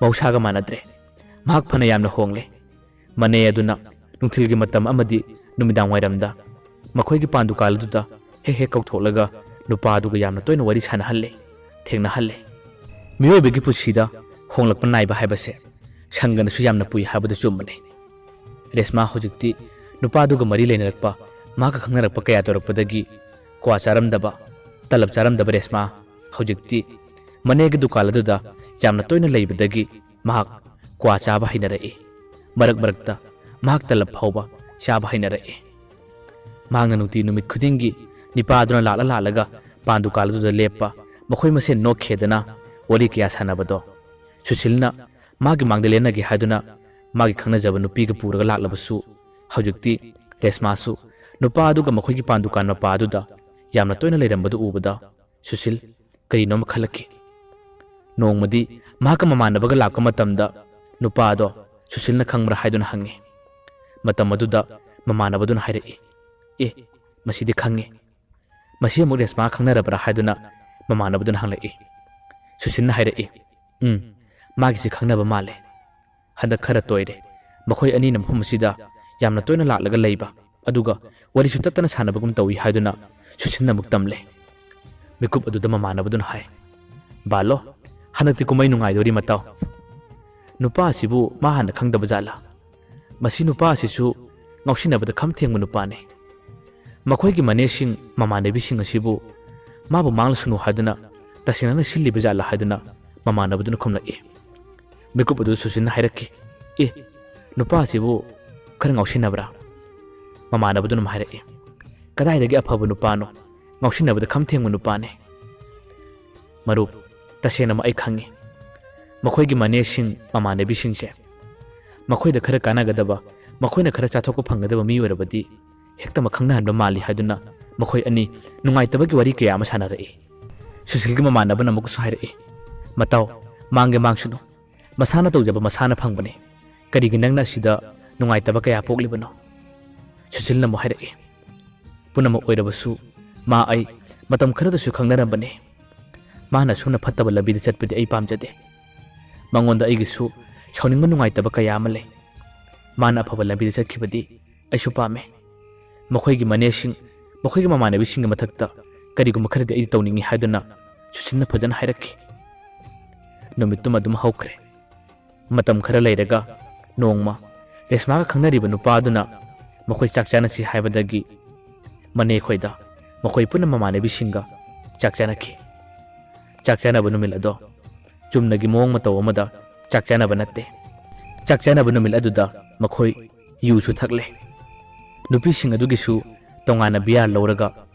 ꯃꯍꯧꯁꯥꯒ ꯃꯥꯟꯅꯗ꯭ꯔꯦ꯫ ꯃꯍꯥꯛ ꯐꯅ ꯌꯥꯝꯅ ꯍꯣꯡꯂꯦ꯫ ꯃꯅꯦ ꯑꯗꯨꯅ ꯅꯨꯡꯊꯤꯜꯒꯤ ꯃꯇꯝ ꯑꯃꯗꯤ ꯅꯨꯃꯤꯗꯥꯡ ꯋꯥꯏꯔꯝꯗ ꯃꯈꯣꯏꯒꯤ ꯄꯥꯟ ꯗꯨꯀꯥꯟ ꯑꯗꯨꯗ ꯍꯦꯛ ꯍꯦꯛ ꯀꯧꯊꯣꯛꯂꯒ ꯅꯨꯄꯥ ꯑꯗꯨꯒ ꯌꯥꯝꯅ ꯇꯣꯏꯅ ꯋꯥꯔꯤ ꯁꯥꯟꯅꯍꯜꯂꯦ, ꯊꯦꯡꯅꯍꯜꯂꯦ꯫ ꯃꯤꯑꯣꯏꯕꯒꯤ ꯄꯨꯟꯁꯤꯗ ꯍꯣꯡꯂꯛꯄ ꯅꯥꯏꯕ ꯍꯥꯏꯕꯁꯦ ꯁꯪꯒꯅꯁꯨ ꯌꯥꯝꯅ ꯄꯨꯏ ꯍꯥꯏꯕꯗꯨ ꯆꯨꯝꯕꯅꯤ꯫ ꯔꯦꯁꯃꯥ ꯍꯧꯖꯤꯛꯇꯤ ꯅꯨꯄꯥꯗꯨꯒ ꯃꯔꯤ ꯂꯩꯅꯔꯛꯄ, ꯃꯍꯥꯛꯀ ꯈꯪꯅꯔꯛꯄ ꯀꯌꯥ ꯇꯧꯔꯛꯄꯗꯒꯤ ꯀ꯭ꯋꯥ ꯆꯥꯔꯝꯗꯕ, ꯇꯂꯞ ꯆꯥꯔꯝꯗꯕ ꯔꯦꯁꯃꯥ ꯍꯧꯖꯤꯛꯇꯤ ꯃꯅꯦꯒꯤ ꯗꯨꯀꯥꯟ ꯑꯗꯨꯗ ꯌꯥꯝꯅ ꯇꯣꯏꯅ ꯂꯩꯕꯗꯒꯤ ꯃꯍꯥꯛ ꯀ꯭ꯋꯥ ꯆꯥꯕ ꯍꯩꯅꯔꯛꯏ꯫ ꯃꯔꯛ ꯃꯔꯛꯇ ꯃꯍꯥꯛ ꯇꯂꯞ ꯐꯥꯎꯕ ꯆꯥꯕ ꯍꯩꯅꯔꯛꯏ꯫ ꯃꯍꯥꯛꯅ ꯅꯨꯡꯇꯤ ꯅꯨꯃꯤꯠ ꯈꯨꯗꯤꯡꯒꯤ ꯅꯤꯄꯥꯗꯨꯅ ꯂꯥꯛꯂ ꯂꯥꯛꯂꯒ ꯄꯥꯟ ꯗꯨꯀꯥꯟ ꯑꯗꯨꯗ ꯂꯦꯞꯄ, ꯃꯈꯣꯏ ꯃꯁꯦꯟ ꯅꯣꯛꯈꯦꯗꯅ ꯋꯥꯔꯤ ꯀꯌꯥ ꯁꯥꯟꯅꯕꯗꯣ ꯁꯨꯁꯤꯜꯅ ꯃꯥꯒꯤ ꯃꯥꯡꯗ ꯂꯦꯟꯅꯒꯦ ꯍꯥꯏꯗꯨꯅ ꯃꯥꯒꯤ ꯈꯪꯅꯖꯕ ꯅꯨꯄꯤꯒ ꯄꯨꯔꯒ ꯂꯥꯛꯂꯕꯁꯨ, ꯍꯧꯖꯤꯛꯇꯤ ꯔꯦꯁꯃꯥꯁꯨ ꯅꯨꯄꯥ ꯑꯗꯨꯒ ꯃꯈꯣꯏꯒꯤ ꯄꯥꯟ ꯗꯨꯀꯥꯟ ꯃꯄꯥ ꯑꯗꯨꯗ ꯌꯥꯝꯅ ꯇꯣꯏꯅ ꯂꯩꯔꯝꯕꯗꯨ ꯎꯕꯗ ꯁꯨꯁꯤꯜ ꯀꯔꯤꯅꯣ ꯑꯃ ꯈꯜꯂꯛꯈꯤ꯫ ꯅꯣꯡꯃꯗꯤ ꯃꯍꯥꯛꯀ ꯃꯃꯥꯟꯅꯕꯒ ꯂꯥꯛꯄ ꯃꯇꯝꯗ ꯅꯨꯄꯥ ꯑꯗꯣ ꯁꯨꯁꯤꯜꯅ ꯈꯪꯕ꯭ꯔꯥ ꯍꯥꯏꯗꯨꯅ ꯍꯪꯉꯤ꯫ ꯃꯇꯝ ꯑꯗꯨꯗ ꯃꯃꯥꯟꯅꯕꯗꯨꯅ ꯍꯥꯏꯔꯛꯏ, "ꯑꯦ, ꯃꯁꯤꯗꯤ ꯈꯪꯉꯤ꯫ ꯃꯁꯤ ꯑꯃꯨꯛ ꯔꯦꯁꯃꯥ ꯈꯪꯅꯔꯕ꯭ꯔꯥ?" ꯍꯥꯏꯗꯨꯅ ꯃꯃꯥꯟꯅꯕꯗꯨꯅ ꯍꯪꯂꯛꯏ꯫ ꯁꯨꯁꯤꯜꯅ ꯍꯥꯏꯔꯛꯏ, "ꯎꯝ, ꯃꯥꯒꯤꯁꯤ ꯈꯪꯅꯕ ꯃꯥꯜꯂꯦ꯫ ꯍꯟꯗꯛ ꯈꯔ ꯇꯣꯏꯔꯦ꯫ ꯃꯈꯣꯏ ꯑꯅꯤꯅ ꯃꯐꯝ ꯑꯁꯤꯗ ꯌꯥꯝꯅ ꯇꯣꯏꯅ ꯂꯥꯛꯂꯒ ꯂꯩꯕ, ꯑꯗꯨꯒ ꯋꯥꯔꯤꯁꯨ ꯇꯠꯇꯅ ꯁꯥꯟꯅꯕꯒꯨꯝ ꯇꯧꯏ" ꯍꯥꯏꯗꯨꯅ ꯁꯨꯁꯤꯜꯅ ꯑꯃꯨꯛ ꯇꯝꯂꯦ꯫ ꯃꯤꯀꯨꯞ ꯑꯗꯨꯗ ꯃꯃꯥꯟꯅꯕꯗꯨꯅ ꯍꯥꯏ, "ꯕꯥꯂꯣ, ꯍꯟꯗꯛꯇꯤ ꯀꯨꯝꯍꯩ ꯅꯨꯡꯉꯥꯏꯗꯣꯔꯤ ꯃꯇꯥꯎ꯫ ꯅꯨꯄꯥ ꯑꯁꯤꯕꯨ ꯃꯥ ꯍꯥꯟꯅ ꯈꯪꯗꯕ ꯖꯥꯠꯂꯥ? ꯃꯁꯤ ꯅꯨꯄꯥ ꯑꯁꯤꯁꯨ ꯉꯥꯎꯁꯤꯟꯅꯕꯗ ꯈꯝ ꯊꯦꯡꯕ ꯅꯨꯄꯥꯅꯤ꯫ ꯃꯈꯣꯏꯒꯤ ꯃꯅꯦꯁꯤꯡ, ꯃꯃꯥꯟꯅꯕꯤꯁꯤꯡ ꯑꯁꯤꯕꯨ ꯃꯥꯕꯨ ꯃꯥꯡꯂꯁꯅꯨ ꯍꯥꯏꯗꯨꯅ ꯇꯁꯦꯡꯅ ꯁꯤꯜꯂꯤꯕ ꯖꯥꯠꯂꯥ?" ꯍꯥꯏꯗꯨꯅ ꯃꯃꯥꯟꯅꯕꯗꯨꯅ ꯈꯨꯝꯂꯛꯏ꯫ ꯃꯤꯀꯨꯞ ꯑꯗꯨ ꯁꯨꯁꯤꯟꯅ ꯍꯥꯏꯔꯛꯈꯤ, "ꯑꯦ, ꯅꯨꯄꯥ ꯑꯁꯤꯕꯨ ꯈꯔ ꯉꯥꯎꯁꯤꯟꯅꯕ꯭ꯔꯥ?" ꯃꯃꯥꯟꯅꯕꯗꯨꯅ ꯑꯃꯨꯛ ꯍꯥꯏꯔꯛꯏ, "ꯀꯗꯥꯏꯗꯒꯤ ꯑꯐꯕ ꯅꯨꯄꯥꯅꯣ? ꯉꯥꯎꯁꯤꯟꯅꯕꯗ ꯈꯝ ꯊꯦꯡꯕ ꯅꯨꯄꯥꯅꯦ꯫" ꯃꯔꯨꯞ, ꯇꯁꯦꯡꯅꯃꯛ ꯑꯩ ꯈꯪꯉꯤ꯫ ꯃꯈꯣꯏꯒꯤ ꯃꯅꯦꯁꯤꯡ, ꯃꯃꯥꯟꯅꯕꯤꯁꯤꯡꯁꯦ ꯃꯈꯣꯏꯗ ꯈꯔ ꯀꯥꯟꯅꯒꯗꯕ, ꯃꯈꯣꯏꯅ ꯈꯔ ꯆꯥꯊꯣꯛꯄ ꯐꯪꯒꯗꯕ ꯃꯤ ꯑꯣꯏꯔꯕꯗꯤ ꯍꯦꯛꯇꯃꯛ ꯈꯪꯅꯍꯟꯕ ꯃꯥꯜꯂꯤ ꯍꯥꯏꯗꯨꯅ ꯃꯈꯣꯏ ꯑꯅꯤ ꯅꯨꯡꯉꯥꯏꯇꯕꯒꯤ ꯋꯥꯔꯤ ꯀꯌꯥ ꯑꯃ ꯁꯥꯟꯅꯔꯛꯏ꯫ ꯁꯨꯁꯤꯜꯒꯤ ꯃꯃꯥꯟꯅꯕꯅ ꯑꯃꯨꯛꯀꯁꯨ ꯍꯥꯏꯔꯛꯏ, "ꯃꯇꯥꯎ, ꯃꯥꯡꯒꯦ ꯃꯥꯡꯁꯅꯨ꯫ ꯃꯁꯥꯅ ꯇꯧꯖꯕ ꯃꯁꯥꯅ ꯐꯪꯕꯅꯤ꯫ ꯀꯔꯤꯒꯤ ꯅꯪꯅ ꯑꯁꯤꯗ ꯅꯨꯡꯉꯥꯏꯇꯕ ꯀꯌꯥ ꯄꯣꯛꯂꯤꯕꯅꯣ?" ꯁꯨꯁꯤꯜꯅ ꯑꯃꯨꯛ ꯍꯥꯏꯔꯛꯏ, "ꯄꯨꯝꯅꯃꯛ ꯑꯣꯏꯔꯕꯁꯨ ꯃꯥ ꯑꯩ ꯃꯇꯝ ꯈꯔꯗꯁꯨ ꯈꯪꯅꯔꯝꯕꯅꯤ꯫ ꯃꯥꯅ ꯑꯁꯨꯝꯅ ꯐꯠꯇꯕ ꯂꯝꯕꯤꯗ ꯆꯠꯄꯗꯤ ꯑꯩ ꯄꯥꯝꯖꯗꯦ꯫ ꯃꯉꯣꯟꯗ ꯑꯩꯒꯤꯁꯨ ꯁꯥꯎꯅꯤꯡꯕ ꯅꯨꯡꯉꯥꯏꯇꯕ ꯀꯌꯥ ꯑꯃ ꯂꯩ꯫ ꯃꯥꯅ ꯑꯐꯕ ꯂꯝꯕꯤꯗ ꯆꯠꯈꯤꯕꯗꯤ ꯑꯩꯁꯨ ꯄꯥꯝꯃꯦ꯫ ꯃꯈꯣꯏꯒꯤ ꯃꯅꯦꯁꯤꯡ, ꯃꯈꯣꯏꯒꯤ ꯃꯃꯥꯟꯅꯕꯤꯁꯤꯡꯒꯤ ꯃꯊꯛꯇ ꯀꯔꯤꯒꯨꯝꯕ ꯈꯔꯗꯤ ꯑꯩꯗꯤ ꯇꯧꯅꯤꯡꯏ" ꯍꯥꯏꯗꯨꯅ ꯁꯨꯁꯤꯟꯅ ꯐꯖꯅ ꯍꯥꯏꯔꯛꯈꯤ꯫ ꯅꯨꯃꯤꯠꯇꯨꯃ ꯑꯗꯨꯝ ꯍꯧꯈ꯭ꯔꯦ꯫ ꯃꯇꯝ ꯈꯔ ꯂꯩꯔꯒ ꯅꯣꯡꯃ ꯔꯦꯁꯃꯥꯒ ꯈꯪꯅꯔꯤꯕ ꯅꯨꯄꯥꯗꯨꯅ ꯃꯈꯣꯏ ꯆꯥꯛ ꯆꯥꯅꯁꯤ ꯍꯥꯏꯕꯗꯒꯤ ꯃꯅꯦꯈꯣꯏꯗ ꯃꯈꯣꯏ ꯄꯨꯟꯅ ꯃꯃꯥꯟꯅꯕꯤꯁꯤꯡꯒ ꯆꯥꯛ ꯆꯥꯅꯈꯤ꯫ ꯆꯥꯛ ꯆꯥꯅꯕ ꯅꯨꯃꯤꯠ ꯑꯗꯣ ꯆꯨꯝꯅꯒꯤ ꯃꯑꯣꯡ ꯃꯇꯧ ꯑꯃꯗ ꯆꯥꯛ ꯆꯥꯅꯕ ꯅꯠꯇꯦ꯫ ꯆꯥꯛ ꯆꯥꯅꯕ ꯅꯨꯃꯤꯠ ꯑꯗꯨꯗ ꯃꯈꯣꯏ ꯌꯨꯁꯨ ꯊꯛꯂꯦ꯫ ꯅꯨꯄꯤꯁꯤꯡ ꯑꯗꯨꯒꯤꯁꯨ ꯇꯣꯉꯥꯟꯅ ꯕꯤꯌꯥꯔ ꯂꯧꯔꯒ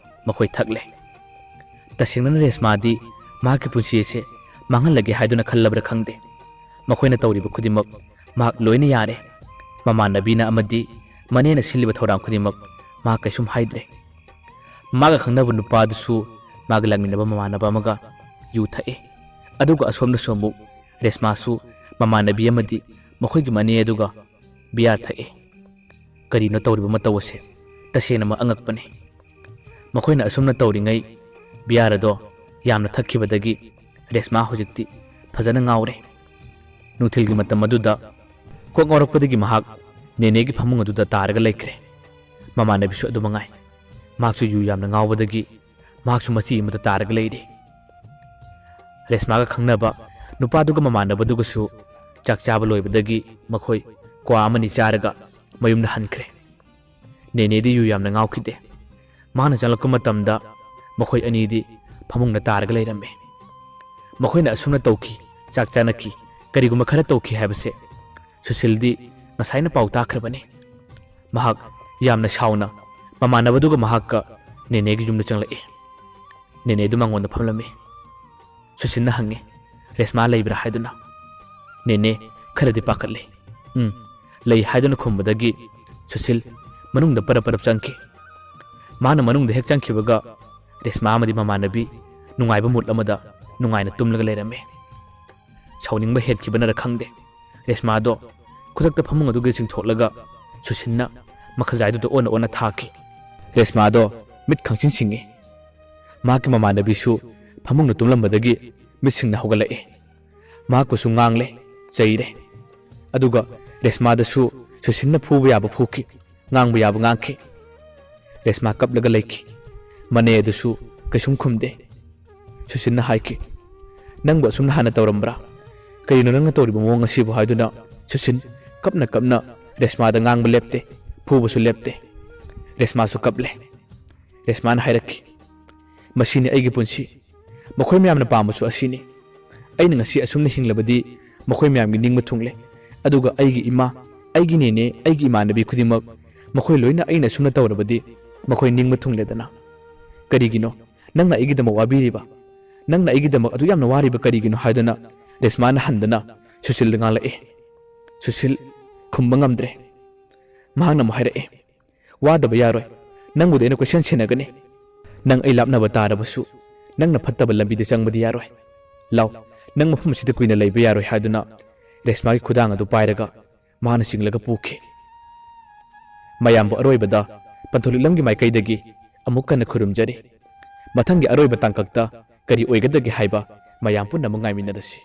ꯃꯈꯣꯏ ꯊꯛꯂꯦ꯫ ꯇꯁꯦꯡꯅ ꯔꯦꯁꯃꯥꯗꯤ ꯃꯍꯥꯛꯀꯤ ꯄꯨꯟꯁꯤ ꯑꯁꯦ ꯃꯥꯡꯍꯜꯂꯒꯦ ꯍꯥꯏꯗꯨꯅ ꯈꯜꯂꯕ꯭ꯔꯥ ꯈꯪꯗꯦ꯫ ꯃꯈꯣꯏꯅ ꯇꯧꯔꯤꯕ ꯈꯨꯗꯤꯡꯃꯛ ꯃꯍꯥꯛ ꯂꯣꯏꯅ ꯌꯥꯔꯦ꯫ ꯃꯃꯥꯟꯅꯕꯤꯅ ꯑꯃꯗꯤ ꯃꯅꯦꯅ ꯁꯤꯜꯂꯤꯕ ꯊꯧꯔꯥꯡ ꯈꯨꯗꯤꯡꯃꯛ ꯃꯍꯥꯛ ꯀꯩꯁꯨꯝ ꯍꯥꯏꯗ꯭ꯔꯦ꯫ ꯃꯥꯒ ꯈꯪꯅꯕ ꯅꯨꯄꯥꯗꯨꯁꯨ ꯃꯥꯒ ꯂꯥꯛꯃꯤꯟꯅꯕ ꯃꯃꯥꯟꯅꯕ ꯑꯃꯒ ꯌꯨ ꯊꯛꯑꯦ꯫ ꯑꯗꯨꯒ ꯑꯁꯣꯝꯗꯁꯨ ꯑꯃꯨꯛ ꯔꯦꯁꯃꯥꯁꯨ ꯃꯃꯥꯟꯅꯕꯤ ꯑꯃꯗꯤ ꯃꯈꯣꯏꯒꯤ ꯃꯅꯦ ꯑꯗꯨꯒ ꯕꯤꯌꯥꯔ ꯊꯛꯑꯦ꯫ ꯀꯔꯤꯅꯣ ꯇꯧꯔꯤꯕ ꯃꯇꯧ ꯑꯁꯦ? ꯇꯁꯦꯡꯅꯃꯛ ꯑꯉꯛꯄꯅꯤ꯫ ꯃꯈꯣꯏꯅ ꯑꯁꯨꯝꯅ ꯇꯧꯔꯤꯉꯩ ꯕꯤꯌꯥꯔ ꯑꯗꯣ ꯌꯥꯝꯅ ꯊꯛꯈꯤꯕꯗꯒꯤ ꯔꯦꯁꯃꯥ ꯍꯧꯖꯤꯛꯇꯤ ꯐꯖꯅ ꯉꯥꯎꯔꯦ꯫ ꯅꯨꯡꯊꯤꯜꯒꯤ ꯃꯇꯝ ꯑꯗꯨꯗ ꯀꯣꯛ ꯉꯥꯎꯔꯛꯄꯗꯒꯤ ꯃꯍꯥꯛ ꯅꯦꯅꯦꯒꯤ ꯐꯃꯨꯡ ꯑꯗꯨꯗ ꯇꯥꯔꯒ ꯂꯩꯈ꯭ꯔꯦ꯫ ꯃꯃꯥꯟꯅꯕꯤꯁꯨ ꯑꯗꯨ ꯃꯉꯥꯏ꯫ ꯃꯍꯥꯛꯁꯨ ꯌꯨ ꯌꯥꯝꯅ ꯉꯥꯎꯕꯗꯒꯤ ꯃꯍꯥꯛꯁꯨ ꯃꯆꯤ ꯑꯃꯗ ꯇꯥꯔꯒ ꯂꯩꯔꯦ꯫ ꯔꯦꯁꯃꯥꯒ ꯈꯪꯅꯕ ꯅꯨꯄꯥꯗꯨꯒ ꯃꯃꯥꯟꯅꯕꯗꯨꯒꯁꯨ ꯆꯥꯛ ꯆꯥꯕ ꯂꯣꯏꯕꯗꯒꯤ ꯃꯈꯣꯏ ꯀ꯭ꯋꯥ ꯑꯃꯅꯤ ꯆꯥꯔꯒ ꯃꯌꯨꯝꯗ ꯍꯟꯈ꯭ꯔꯦ꯫ ꯅꯦꯅꯦꯗꯤ ꯌꯨ ꯌꯥꯝꯅ ꯉꯥꯎꯈꯤꯗꯦ꯫ ꯃꯥꯅ ꯆꯪꯂꯛꯄ ꯃꯇꯝꯗ ꯃꯈꯣꯏ ꯑꯅꯤꯗꯤ ꯐꯃꯨꯡꯗ ꯇꯥꯔꯒ ꯂꯩꯔꯝꯃꯤ꯫ ꯃꯈꯣꯏꯅ ꯑꯁꯨꯝꯅ ꯇꯧꯈꯤ, ꯆꯥꯛ ꯆꯥꯅꯈꯤ, ꯀꯔꯤꯒꯨꯝꯕ ꯈꯔ ꯇꯧꯈꯤ ꯍꯥꯏꯕꯁꯦ ꯁꯨꯁꯤꯜꯗꯤ ꯉꯁꯥꯏꯅ ꯄꯥꯎ ꯇꯥꯈ꯭ꯔꯕꯅꯤ꯫ ꯃꯍꯥꯛ ꯌꯥꯝꯅ ꯁꯥꯎꯅ ꯃꯃꯥꯟꯅꯕꯗꯨꯒ ꯃꯍꯥꯛꯀ ꯅꯦꯅꯦꯒꯤ ꯌꯨꯝꯗ ꯆꯪꯂꯛꯏ꯫ ꯅꯦꯅꯦꯗꯨ ꯃꯉꯣꯟꯗ ꯐꯝꯂꯝꯃꯤ꯫ ꯁꯨꯁꯤꯜꯅ ꯍꯪꯉꯤ, "ꯔꯦꯁꯃꯥ ꯂꯩꯕ꯭ꯔꯥ?" ꯍꯥꯏꯗꯨꯅ꯫ ꯅꯦꯅꯦ ꯈꯔꯗꯤ ꯄꯥꯈꯠꯂꯤ꯫ "ꯎꯝ, ꯂꯩ" ꯍꯥꯏꯗꯨꯅ ꯈꯨꯝꯕꯗꯒꯤ ꯁꯨꯁꯤꯜ ꯃꯅꯨꯡꯗ ꯄꯔꯞ ꯄꯔꯞ ꯆꯪꯈꯤ꯫ ꯃꯥꯅ ꯃꯅꯨꯡꯗ ꯍꯦꯛ ꯆꯪꯈꯤꯕꯒ ꯔꯦꯁꯃꯥ ꯑꯃꯗꯤ ꯃꯃꯥꯟꯅꯕꯤ ꯅꯨꯡꯉꯥꯏꯕ ꯃꯨꯠ ꯑꯃꯗ ꯅꯨꯡꯉꯥꯏꯅ ꯇꯨꯝꯂꯒ ꯂꯩꯔꯝꯃꯤ꯫ ꯁꯥꯎꯅꯤꯡꯕ ꯍꯦꯟꯈꯤꯕꯅꯔ ꯈꯪꯗꯦ, ꯔꯦꯁꯃꯥꯗꯣ ꯈꯨꯗꯛꯇ ꯐꯃꯨꯡ ꯑꯗꯨꯒꯤ ꯆꯤꯡꯊꯣꯛꯂꯒ ꯁꯨꯁꯤꯟꯅ ꯃꯈꯖꯥꯏꯗꯨꯗ ꯑꯣꯟꯅ ꯑꯣꯟꯅ ꯊꯥꯈꯤ꯫ ꯔꯦꯁꯃꯥꯗꯣ ꯃꯤꯠ ꯈꯪꯁꯤꯡ ꯁꯤꯡꯉꯤ꯫ ꯃꯍꯥꯛꯀꯤ ꯃꯃꯥꯟꯅꯕꯤꯁꯨ ꯐꯃꯨꯡꯗ ꯇꯨꯝꯂꯝꯕꯗꯒꯤ ꯃꯤꯠꯁꯤꯡꯅ ꯍꯧꯒꯠꯂꯛꯏ꯫ ꯃꯍꯥꯛꯄꯨꯁꯨ ꯉꯥꯡꯂꯦ, ꯆꯩꯔꯦ꯫ ꯑꯗꯨꯒ ꯔꯦꯁꯃꯥꯗꯁꯨ ꯁꯨꯁꯤꯟꯅ ꯐꯨꯕ ꯌꯥꯕ ꯐꯨꯈꯤ, ꯉꯥꯡꯕ ꯌꯥꯕ ꯉꯥꯡꯈꯤ꯫ ꯔꯦꯁꯃꯥ ꯀꯞꯂꯒ ꯂꯩꯈꯤ꯫ ꯃꯅꯦ ꯑꯗꯨꯁꯨ ꯀꯩꯁꯨꯝ ꯈꯨꯝꯗꯦ꯫ ꯁꯨꯁꯤꯟꯅ ꯍꯥꯏꯈꯤ, "ꯅꯪꯕꯨ ꯑꯁꯨꯝꯅ ꯍꯥꯟꯅ ꯇꯧꯔꯝꯕ꯭ꯔꯥ? ꯀꯔꯤꯅꯣ ꯅꯪꯅ ꯇꯧꯔꯤꯕ ꯃꯑꯣꯡ ꯑꯁꯤꯕꯨ?" ꯍꯥꯏꯗꯨꯅ ꯁꯨꯁꯤꯟ ꯀꯞꯅ ꯀꯞꯅ ꯔꯦꯁꯃꯥꯗ ꯉꯥꯡꯕ ꯂꯦꯞꯇꯦ, ꯐꯨꯕꯁꯨ ꯂꯦꯞꯇꯦ꯫ ꯔꯦꯁꯃꯥꯁꯨ ꯀꯞꯂꯦ꯫ ꯔꯦꯁꯃꯥꯅ ꯍꯥꯏꯔꯛꯈꯤ, "ꯃꯁꯤꯅꯤ ꯑꯩꯒꯤ ꯄꯨꯟꯁꯤ꯫ ꯃꯈꯣꯏ ꯃꯌꯥꯝꯅ ꯄꯥꯝꯕꯁꯨ ꯑꯁꯤꯅꯤ꯫ ꯑꯩꯅ ꯉꯁꯤ ꯑꯁꯨꯝꯅ ꯍꯤꯡꯂꯕꯗꯤ ꯃꯈꯣꯏ ꯃꯌꯥꯝꯒꯤ ꯅꯤꯡꯕ ꯊꯨꯡꯂꯦ꯫ ꯑꯗꯨꯒ ꯑꯩꯒꯤ ꯏꯃꯥ, ꯑꯩꯒꯤ ꯅꯦꯅꯦ, ꯑꯩꯒꯤ ꯏꯃꯥꯟꯅꯕꯤ ꯈꯨꯗꯤꯡꯃꯛ, ꯃꯈꯣꯏ ꯂꯣꯏꯅ ꯑꯩꯅ ꯑꯁꯨꯝꯅ ꯇꯧꯔꯕꯗꯤ ꯃꯈꯣꯏ ꯅꯤꯡꯕ ꯊꯨꯡꯂꯦꯗꯅ꯫ ꯀꯔꯤꯒꯤꯅꯣ ꯅꯪꯅ ꯑꯩꯒꯤꯗꯃꯛ ꯋꯥꯕꯤꯔꯤꯕ? ꯅꯪꯅ ꯑꯩꯒꯤꯗꯃꯛ ꯑꯗꯨ ꯌꯥꯝꯅ ꯋꯥꯔꯤꯕ ꯀꯔꯤꯒꯤꯅꯣ?" ꯍꯥꯏꯗꯨꯅ ꯔꯦꯁꯃꯥꯅ ꯍꯟꯗꯨꯅ ꯁꯨꯁꯤꯜꯗ ꯉꯥꯡꯂꯛꯏ꯫ ꯁꯨꯁꯤꯜ ꯈꯨꯝꯕ ꯉꯝꯗ꯭ꯔꯦ꯫ ꯃꯍꯥꯛꯅ ꯑꯃꯨꯛ ꯍꯥꯏꯔꯛꯏ, "ꯋꯥꯗꯕ ꯌꯥꯔꯣꯏ꯫ ꯅꯪꯕꯨꯗꯤ ꯑꯩꯅ ꯀꯣꯏꯁꯦꯟ ꯁꯦꯟꯅꯒꯅꯤ꯫ "ꯅꯪ ꯑꯩ ꯂꯥꯞꯅꯕ ꯇꯥꯔꯕꯁꯨ ꯅꯪꯅ ꯐꯠꯇꯕ ꯂꯝꯕꯤꯗ ꯆꯪꯕꯗꯤ ꯌꯥꯔꯣꯏ꯫ ꯂꯥꯎ, ꯅꯪ ꯃꯐꯝ ꯑꯁꯤꯗ ꯀꯨꯏꯅ ꯂꯩꯕ ꯌꯥꯔꯣꯏ" ꯍꯥꯏꯗꯨꯅ ꯔꯦꯁꯃꯥꯒꯤ ꯈꯨꯗꯥꯡ ꯑꯗꯨ ꯄꯥꯏꯔꯒ ꯃꯍꯥꯛꯅ ꯆꯤꯡꯂꯒ ꯄꯨꯈꯤ꯫ ꯃꯌꯥꯝꯕꯨ ꯑꯔꯣꯏꯕꯗ ꯄꯟꯊꯧ ꯂꯤꯛꯂꯝꯒꯤ ꯃꯥꯏꯀꯩꯗꯒꯤ ꯑꯃꯨꯛ ꯍꯟꯅ ꯈꯨꯔꯨꯝꯖꯔꯤ꯫ ꯃꯊꯪꯒꯤ ꯑꯔꯣꯏꯕ ꯇꯥꯡꯀꯛꯇ ꯀꯔꯤ ꯑꯣꯏꯒꯗꯒꯦ ꯍꯥꯏꯕ ꯃꯌꯥꯝ ꯄꯨꯟꯅ ꯑꯃꯨꯛ ꯉꯥꯏꯃꯤꯟꯅꯔꯁꯤ꯫